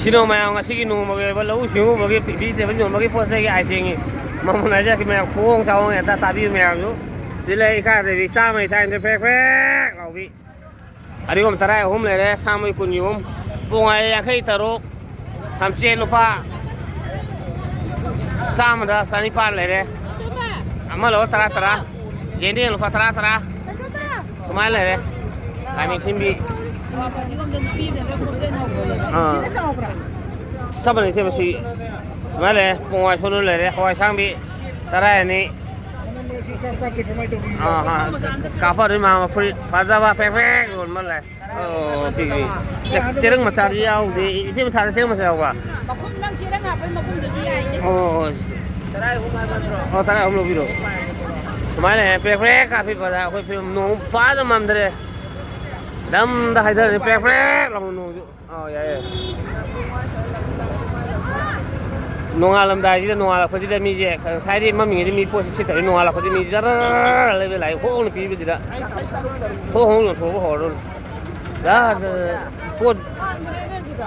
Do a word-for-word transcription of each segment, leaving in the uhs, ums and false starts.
ꯁꯤꯅꯣ ꯃꯌꯥꯝ, ꯉꯁꯤꯒꯤ ꯅꯣꯡꯃꯒꯤ ꯑꯣꯏꯕ ꯂꯧꯎ ꯁꯤꯡꯎꯕꯒꯤ ꯄꯤꯕꯤ ꯇꯦꯕꯜ ꯌꯣꯟꯕꯒꯤ ꯄꯣꯠ ꯆꯩꯒꯤ ꯑꯥꯏꯇꯦꯝꯒꯤ ꯃꯃꯜ ꯍꯥꯏꯖꯔꯛꯀꯦ ꯃꯌꯥꯝ, ꯈꯨꯍꯣꯡ ꯆꯥꯍꯣꯡ ꯍꯦꯛꯇ ꯇꯥꯕꯤꯌꯨ ꯃꯌꯥꯝꯁꯨ꯫ ꯁꯤ ꯂꯩ ꯏꯀꯥꯏꯗꯕꯤ ꯆꯥꯝꯃꯒꯤ ꯊꯥꯏꯅꯗ ꯐ꯭ꯔꯦꯛ ꯐ꯭ꯔꯦꯛ ꯂꯥꯎꯕꯤ꯫ ꯑꯗꯨꯒꯨꯝ ꯇꯔꯥ ꯑꯍꯨꯝ ꯂꯩꯔꯦ, ꯁꯥꯃꯩ ꯀꯨꯟꯒꯤ ꯑꯍꯨꯝ, ꯄꯨꯡ ꯌꯥꯡꯈꯩ ꯇꯔꯨꯛ, ꯊꯝꯆꯦꯠ ꯂꯨꯄꯥ ꯆꯥꯝꯃꯗ ꯆꯅꯤꯄꯥꯟ ꯂꯩꯔꯦ꯫ ꯑꯃ ꯂꯧꯔ ꯇꯔꯥ ꯇꯔꯥ, ꯌꯦꯟꯗꯦꯝ ꯂꯨꯄꯥ ꯇꯔꯥ ꯇꯔꯥ, ꯁꯨꯃꯥꯏꯅ ꯂꯩꯔꯦ꯫ ꯈꯥꯃꯦꯟ ꯑꯁꯤꯟꯕꯤ꯫ ꯑꯥ꯫ ꯆꯞ ꯃꯥꯟꯅꯩ ꯏꯆꯦ, ꯃꯁꯤ ꯁꯨꯃꯥꯏꯅ ꯂꯩꯔꯦ꯫ ꯄꯣꯡ ꯍꯋꯥꯏ ꯁꯣꯟꯗꯨꯅ ꯂꯩꯔꯦ, ꯍꯋꯥꯏ ꯑꯁꯥꯡꯕꯤ ꯇꯔꯥ ꯑꯅꯤ꯫ ꯑꯥ, ꯑꯥ꯫ ꯀꯥꯞꯄ ꯑꯗꯨꯝ ꯃꯥ ꯐꯨꯔꯤꯠ ꯐꯖꯕ ꯄꯦꯛ ꯄꯦꯛ ꯌꯣꯟꯕ ꯂꯩ꯫ ꯑꯣ, ꯄꯤꯛꯏ꯫ ꯆꯦ-, ꯆꯦꯔꯪ ꯃꯆꯥꯗꯤ ꯌꯥꯎꯗꯦ꯫ ꯏꯆꯦ ꯃꯊꯥꯗ ꯆꯦꯔꯪ ꯃꯆꯥ ꯌꯥꯎꯕ꯭ꯔꯥ? ꯃꯈꯨꯝ ꯅꯪ ꯆꯦꯔꯪ ꯍꯥꯞꯄꯩ ꯃꯈꯨꯝꯗꯨꯁꯨ ꯌꯥꯏꯅꯦ꯫ ꯑꯣ, ꯑꯣ꯫ ꯑꯣ, ꯇꯔꯥ ꯑꯍꯨꯝ ꯂꯧꯕꯤꯔꯣ꯫ ꯁꯨꯃꯥꯏꯅ ꯂꯩꯔꯦ, ꯄ꯭ꯔꯦꯛ ꯄ꯭ꯔꯦꯛ ꯀꯥꯞꯄꯤ ꯕꯖꯥꯔ꯫ ꯑꯩꯈꯣꯏ ꯐꯤꯕꯝ ꯅꯣꯡ ꯐꯥꯖ ꯃꯝꯗ꯭ꯔꯦ꯫ ꯗꯝꯗ ꯍꯥꯏꯊꯔꯦ, ꯄ꯭ꯔꯦꯛ ꯄ꯭ꯔꯦꯛ ꯂꯥꯎꯅ ꯅꯣꯡꯁꯨ꯫ ꯑꯥ, ꯌꯥꯏ, ꯌꯥꯏ꯫ ꯅꯣꯡꯉꯥꯜꯂꯝꯗꯥꯏꯁꯤꯗ, ꯅꯣꯡꯉꯥꯜꯂꯛꯄꯁꯤꯗ ꯃꯤꯁꯦ, ꯉꯁꯥꯏꯗꯤ ꯃꯝꯃꯤꯉꯩꯗꯤ ꯃꯤ ꯄꯣꯠꯁꯤ ꯁꯤꯠꯇꯕꯅꯤ, ꯅꯣꯡꯉꯥꯜꯂꯛꯄꯗꯤ ꯃꯤ ꯖꯔ ꯂꯩꯕ ꯂꯥꯛꯑꯦ, ꯍꯣꯡꯅ ꯄꯤꯕꯁꯤꯗ꯫ ꯍꯣꯡ ꯍꯣꯡ ꯌꯣꯟꯊꯣꯛꯄ ꯍꯧꯔꯗꯧꯅꯤ꯫ ꯖꯔ, ꯖꯔ, ꯖꯔ꯫ ꯄꯣꯠ,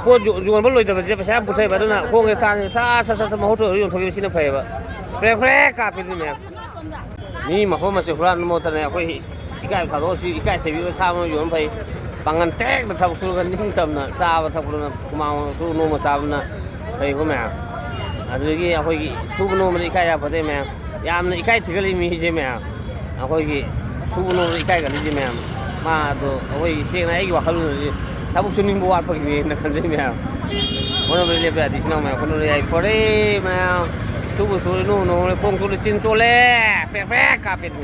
ꯄꯣꯠ ꯌꯣ-, ꯌꯣꯟꯕ ꯂꯣꯏꯗꯕꯁꯦ ꯄꯩꯁꯥ ꯌꯥꯝ ꯄꯨꯊꯩꯑꯕ, ꯑꯗꯨꯅ ꯍꯣꯡꯉꯦ ꯇꯥꯡꯉꯦ ꯁꯠ ꯁꯠ ꯁꯠ ꯃꯍꯨꯠ ꯑꯣꯏꯔ ꯌꯣꯟꯊꯣꯛꯈꯤꯕ ꯁꯤꯅ ꯐꯩꯌꯦꯕ꯫ ꯄ꯭ꯔꯦꯛ ꯄ꯭ꯔꯦꯛ ꯀꯥꯞꯄꯦ ꯑꯗꯨꯅꯦ꯫ ꯃꯤ ꯃꯐꯝ ꯑꯁꯤ ꯍꯨꯔꯥꯟꯕ ꯃꯍꯨꯠꯇꯅꯦ ꯑꯩꯈꯣꯏ ꯏꯀꯥꯏ ꯊꯥꯗꯣꯛꯑꯁꯤ, ꯏꯀꯥꯏ ꯊꯤꯕꯤꯕ ꯁꯥꯕ ꯌꯣꯟꯕ ꯐꯩ꯫ ꯄꯥꯡꯒꯜ ꯇꯦꯛꯅ ꯊꯕꯛ ꯁꯨꯔꯒ ꯅꯤꯡꯇꯝꯅ ꯆꯥꯕ ꯊꯛꯄꯗꯨꯅ ꯍꯨꯃꯥꯡ ꯁꯨ ꯅꯣꯝꯃ ꯆꯥꯕꯅ ꯐꯩꯀꯣ ꯃꯌꯥꯝ꯫ ꯑꯗꯨꯗꯒꯤ ꯑꯩꯈꯣꯏꯒꯤ ꯁꯨꯕ ꯅꯣꯝꯕꯗ ꯏꯀꯥꯏ ꯌꯥꯄꯣꯠꯇꯦ ꯃꯌꯥꯝ꯫ ꯌꯥꯝꯅ ꯏꯀꯥꯏ ꯊꯤꯒꯠꯂꯤ ꯃꯤꯁꯦ ꯃꯌꯥꯝ꯫ ꯑꯩꯈꯣꯏꯒꯤ ꯁꯨꯕ ꯅꯣꯝꯕꯗ ꯏꯀꯥꯏꯒꯜꯂꯤꯁꯦ ꯃꯌꯥꯝ꯫ ꯃꯥꯗꯣ ꯑꯩꯈꯣꯏꯒꯤ ꯁꯦꯡꯅ ꯑꯩꯒꯤ ꯋꯥꯈꯜꯂꯣꯟꯗꯗꯤ ꯊꯕꯛ ꯁꯨꯅꯤꯡꯕ ꯋꯥꯠꯄꯒꯤꯅꯦꯅ ꯈꯟꯖꯩ ꯃꯌꯥꯝ꯫ ꯍꯣꯠꯅꯕꯗ ꯂꯦꯞꯄ ꯌꯥꯗꯦ ꯏꯆꯤꯟ ꯏꯅꯥꯎ ꯃꯌꯥꯝ꯫ ꯍꯣꯠꯅꯕꯗ ꯌꯥꯏ ꯐꯔꯦ ꯃꯌꯥꯝ꯫ ꯁꯨꯕ ꯁꯨꯔꯦ ꯅꯣꯝ ꯅꯣꯝꯔꯦ ꯈꯣꯡ ꯆꯣꯠꯂꯦ ꯆꯤꯟ ꯆꯣꯠꯂꯦ꯫ ꯄ꯭ꯔꯦꯛ ꯄ꯭ꯔꯦꯛ ꯀꯥꯞꯄꯦ ꯑꯗꯨ꯫